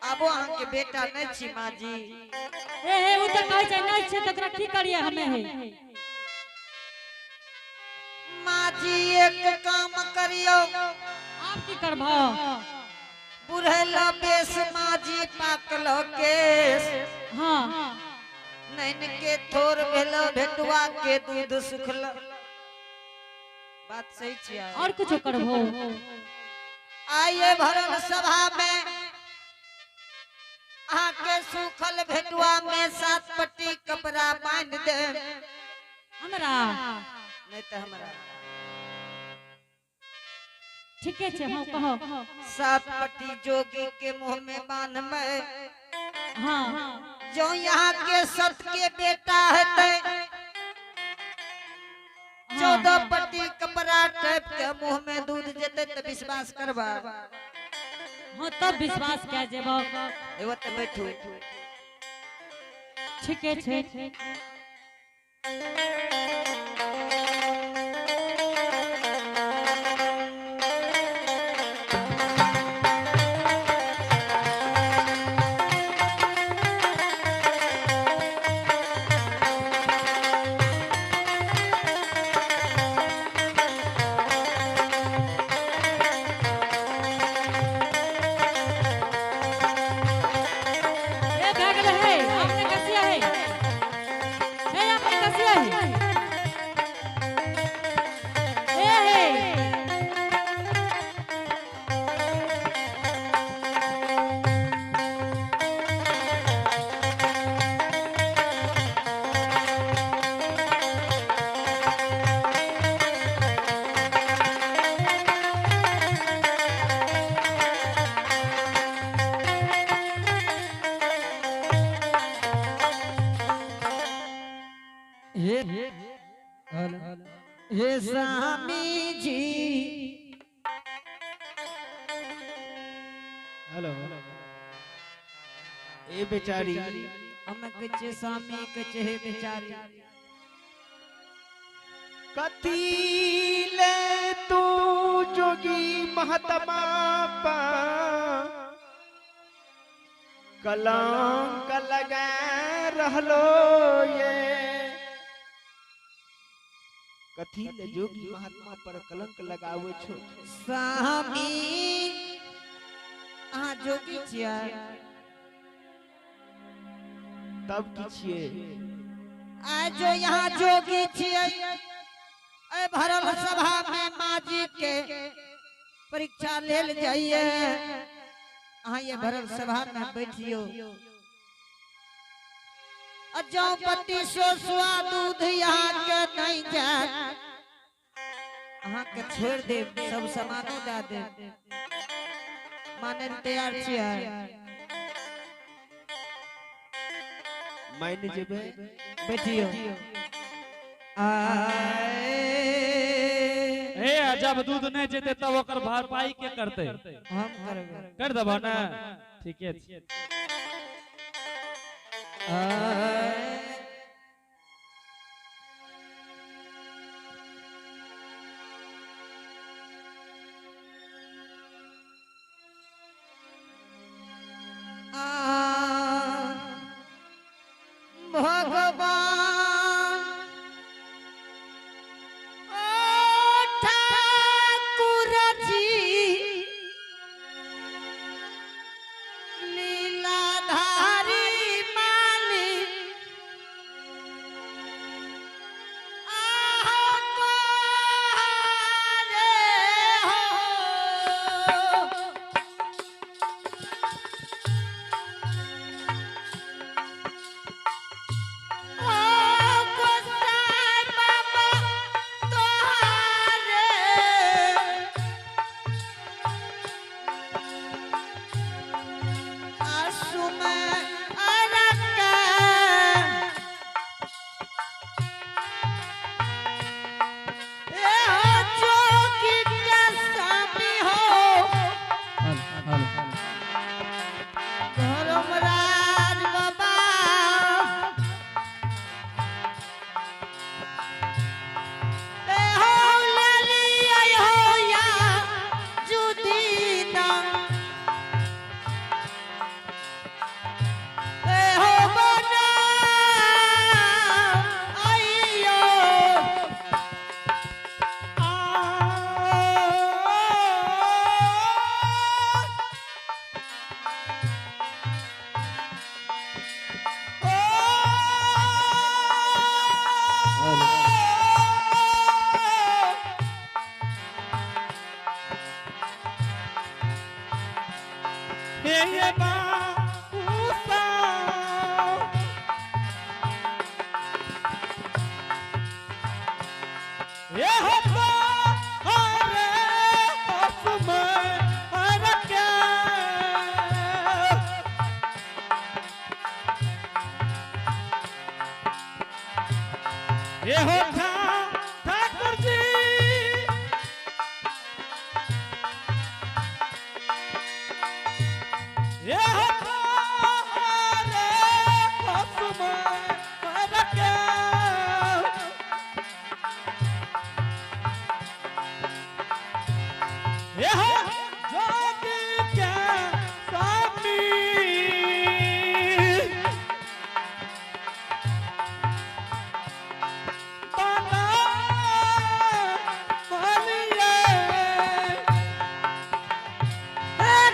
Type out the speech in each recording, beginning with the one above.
आबो अहाँ के बेटा नहीं छी माँ जी। हे हे, उ तऽ कहै छै नहि छै तऽ ओकरा की करिए हमे हे। माँ जी एक काम करियो। आब की करबह? बुढ़ेला बेस माँ जी पाकलो केस। हाँ। नैन के थोर भेलो भेटुआ के दूध सुखल। बात सही छियै। और कुछो करबहो? आइए भरल सभा में अहाँ के सूखल भेटुआ में 7 पट्टी कपड़ा बांध दे। हमरा? नहीं तो हमरा। ठीके छै, हाँ कहो। 7 पट्टी जोगी के मुंह में बांध में। हाँ। जो यहाँ के सत के बेटा है ते 14 पट्टी कपड़ा टाइप के मुंह में दूध जेते तो विश्वास करबा। हाँ तब विश्वास क्या जेबो। एगो तो बैठू। ठीके छै। हे स्वामी जी। हेलो। ए बेचारी। हम कहै स्वामी कहै हे बेचारी। कथी ले तू जोगी महात्मा पा कलंक लगा रहलो ये। कथी ले जोगी महात्मा पर कलंक लगावे छो? स्वामी अहाँ जोगी छियै। तब की छियै? आज जो यहाँ जोगी छियै ए भरल सभा में माँ जी के परीक्षा लेल जाइए। अहाँ ये भरल सभा में बैठियो। जो पति सोसुआ दूध यहाँ के नहीं जाए अहाँ के छोड़ दे, सब सामानो दे दे। माने तैयार छियै? माइन जेबे। बैठियो। हे जब दूध नहीं जेते तब ओकर भरपाई के करते? हम करबे। कर देबो ना? ठीके छै। भगवान ठाकुर जी लीलाधारी माली हे बाबू साहब। ये हो अरे उसमें रखे। ये हो ठाकुर जी। ये हो अरे उसमें रखे। यह जोगी के स्वामी बना बलिए।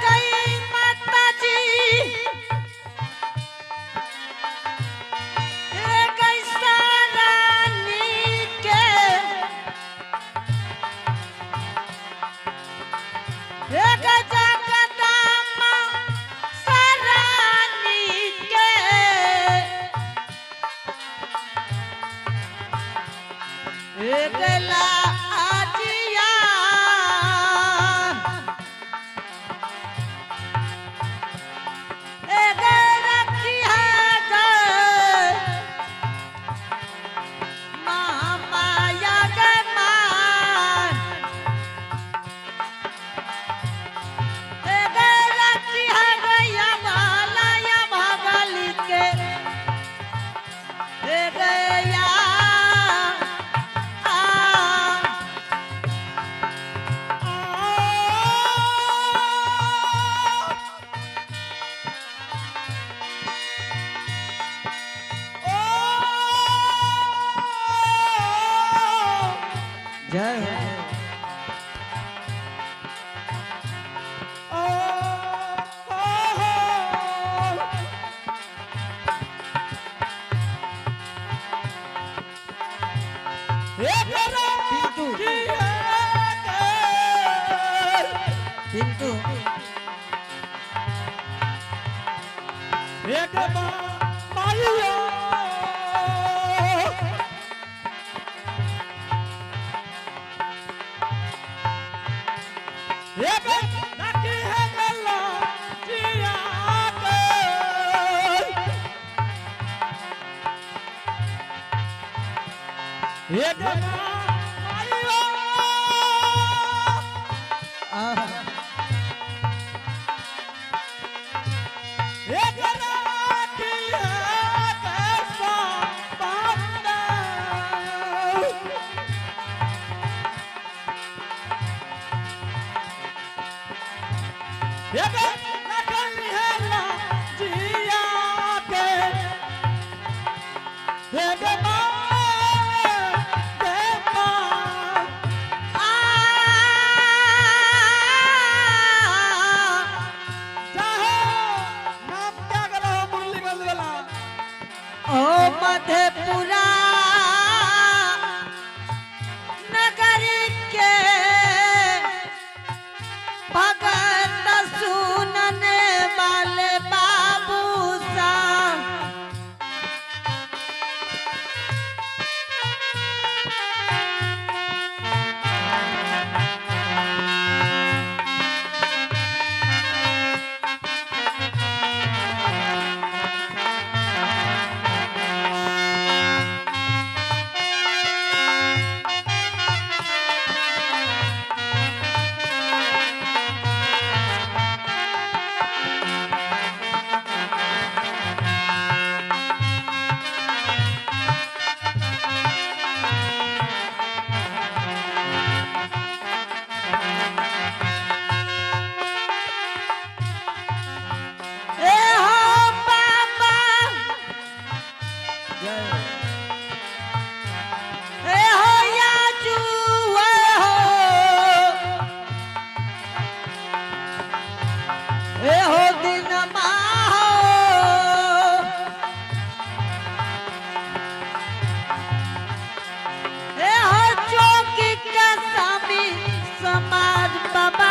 गई माता जी, ए गई रानी के, ए गई जगदम्बा सरानी के। ए गला आजिया, ए गई रखिया गई माया गे मान। ए गई रखिया गैया माला या भगली के, ए गैया आ। जय हो। पिंटू, पिंटू, एक माइयो एक रखी है गला जिया के। एक माइयो आहा। एक राखी है कैसा बंदा। एक रखी है जिया के। एक माँ दे माँ। आ चाहे नाम क्या करो मुरलीगंज वाला। ओ मधेपुरा नगर के भगत सुनने वाले बाबू सा। ए हो बाबा, ए हो याजू, ए हो, ए हो दिन हो। ए हो चौकी का स्वामी समाज बाबा।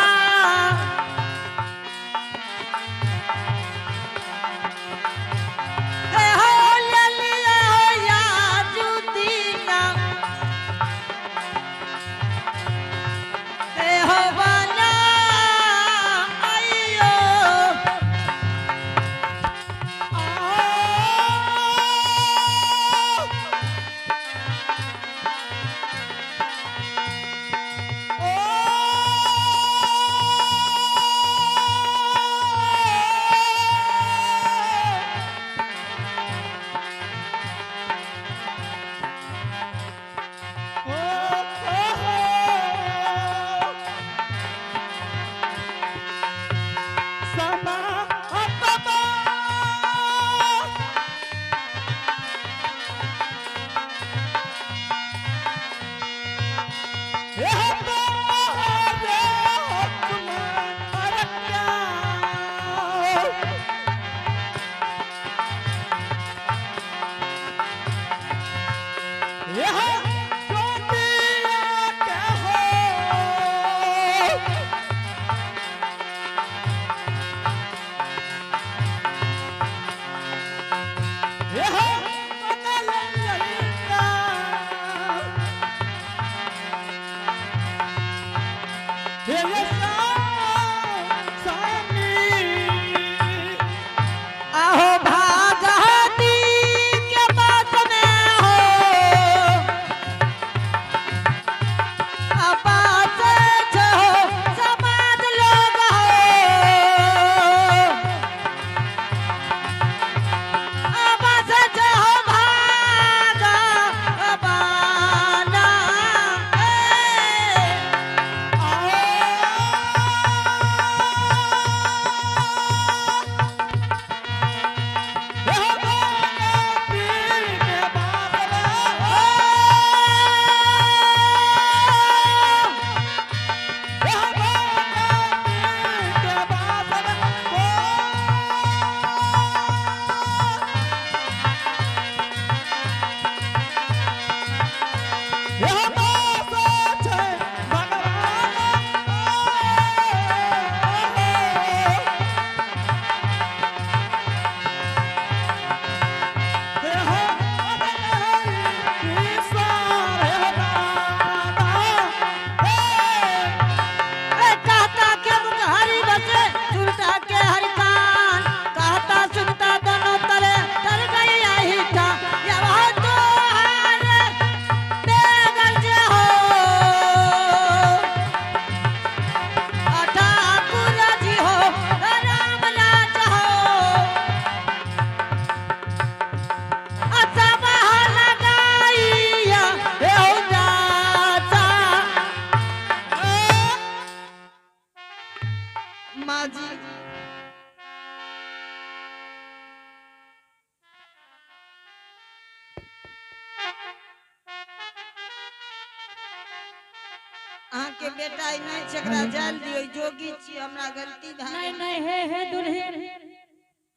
के बेटा ई नहीं छै, एकरा जायल दियो, ई जोगी छी, हमरा गलती भए नहीं गेल। नहीं, हे हे दुल्हिन,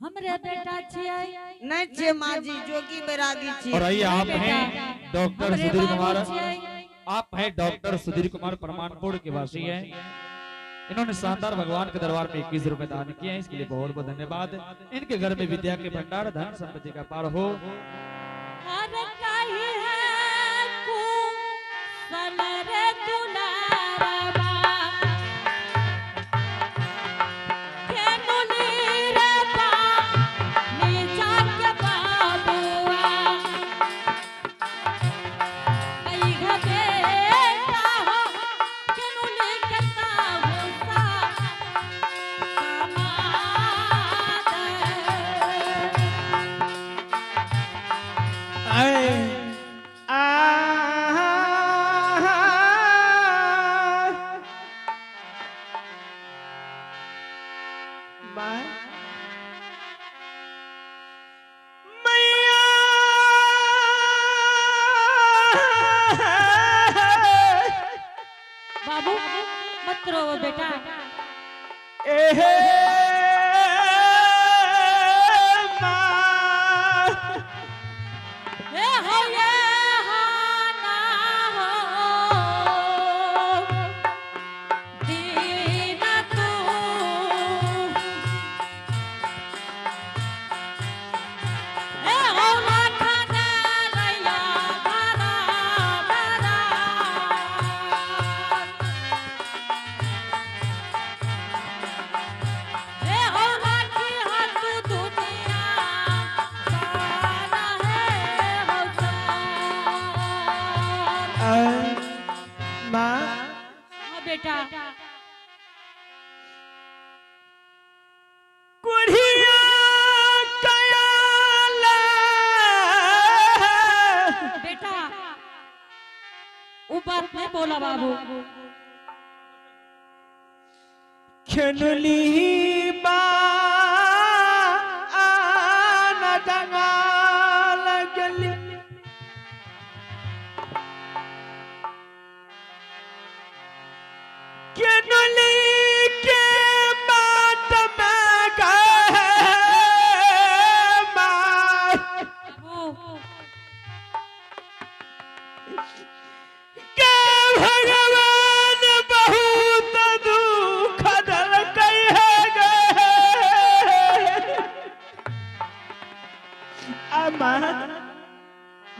हमरे बेटा छियै। नहीं छियै माँ जी, जोगी बैरागी छी। और आइए आप बेटा, हैं डॉक्टर हमरे सुधीर बाबू कुमार, छियै। आप हैं डॉक्टर सुधीर कुमार परमानपुर के वासी हैं। इन्होंने शानदार भगवान के दरबार में 21 रुपए दान किए हैं, इसके लिए बहुत बहुत धन्यवाद। इनके घर में विद्या के भंडार, धन संपत्ति का पार हो। अरे काहे है कुशल रे दुलारवा, के नुली रे बा नीचा के बाबुआ, पैघ बेटा हो के नुली के ताहु सा समाद। आए आ माँ मैया बाबू मत रोवो बेटा। एहे माँ हे हो ये हा ना हो दीना तू, हे हो लाखन रैया धरा धरा। हे हो राखी हाथ दुनिया सारा है हो सार। आए माँ हाँ बेटा। कुढ़िया कयाला बेटा वो बात नहीं बोला बाबू। खेनुली बा आना डंगा लगली खेनुली के बाट में गए माँ बाबू के भगवान बहुत दुख दलकै है गे अम्मा।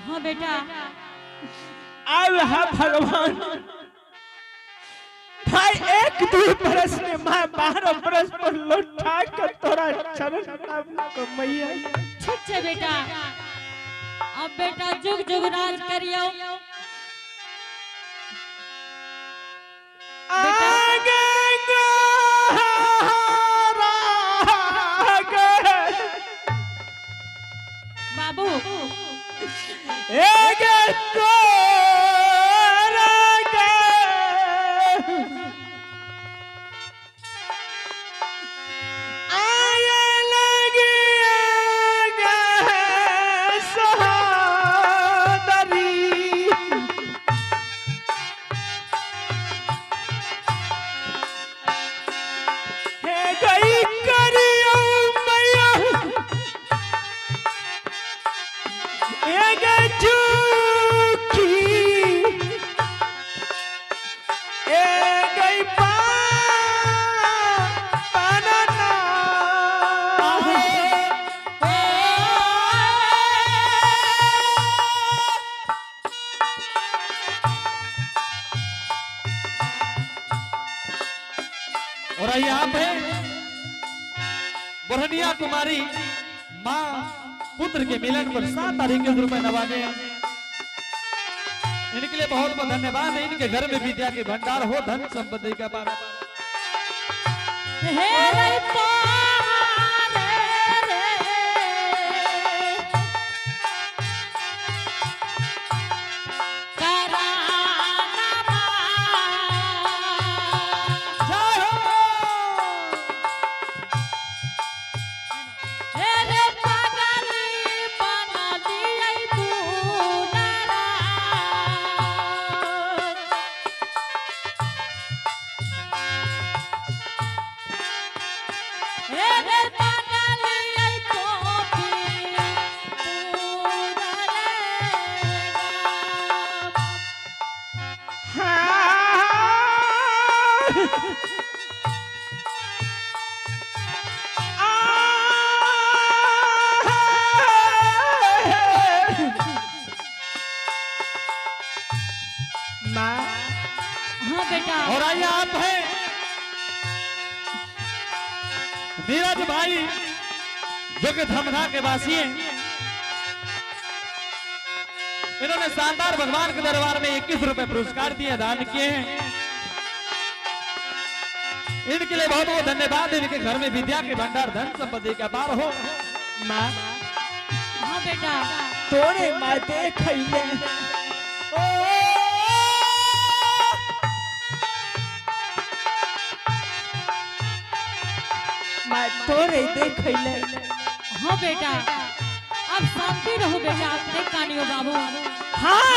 हाँ बेटा। अब है भगवान भाई एक दू बरस ने माँ 12 बरस पर लौटा के तोरा चरण को मैया। ठीक छे बेटा, अब बेटा जुग जुग राज करियो। आगे आगे बाबू एक तोरा के आए लगी आगे सहोदरी। हे गई करियो मैया एक झुकी एक पाना और आइए आप हैं बुरहनिया कुमारी माँ पुत्र के मिलन पर 7 तारीख के रुपए नवाजे। इनके लिए बहुत बहुत धन्यवाद है। इनके घर में विद्या के भंडार हो, धन संपत्ति का पार। हे रे तोहारे रे कराना जय हो। हे रे पागली बना दियै दुलारा। नीरज भाई जो कि धमधा के वासी हैं, इन्होंने शानदार भगवान के दरबार में 21 रुपए पुरस्कार दिए, दान किए हैं। इनके लिए बहुत बहुत धन्यवाद। इनके घर में विद्या के भंडार, धन संपत्ति का पार हो। माँ। हाँ बेटा। तोरे माँ देखैले। ओ माँ तोरे देखैले। हाँ बेटा, अब शांति रहो बेटा, आप देख कानियो बाबू। हाँ।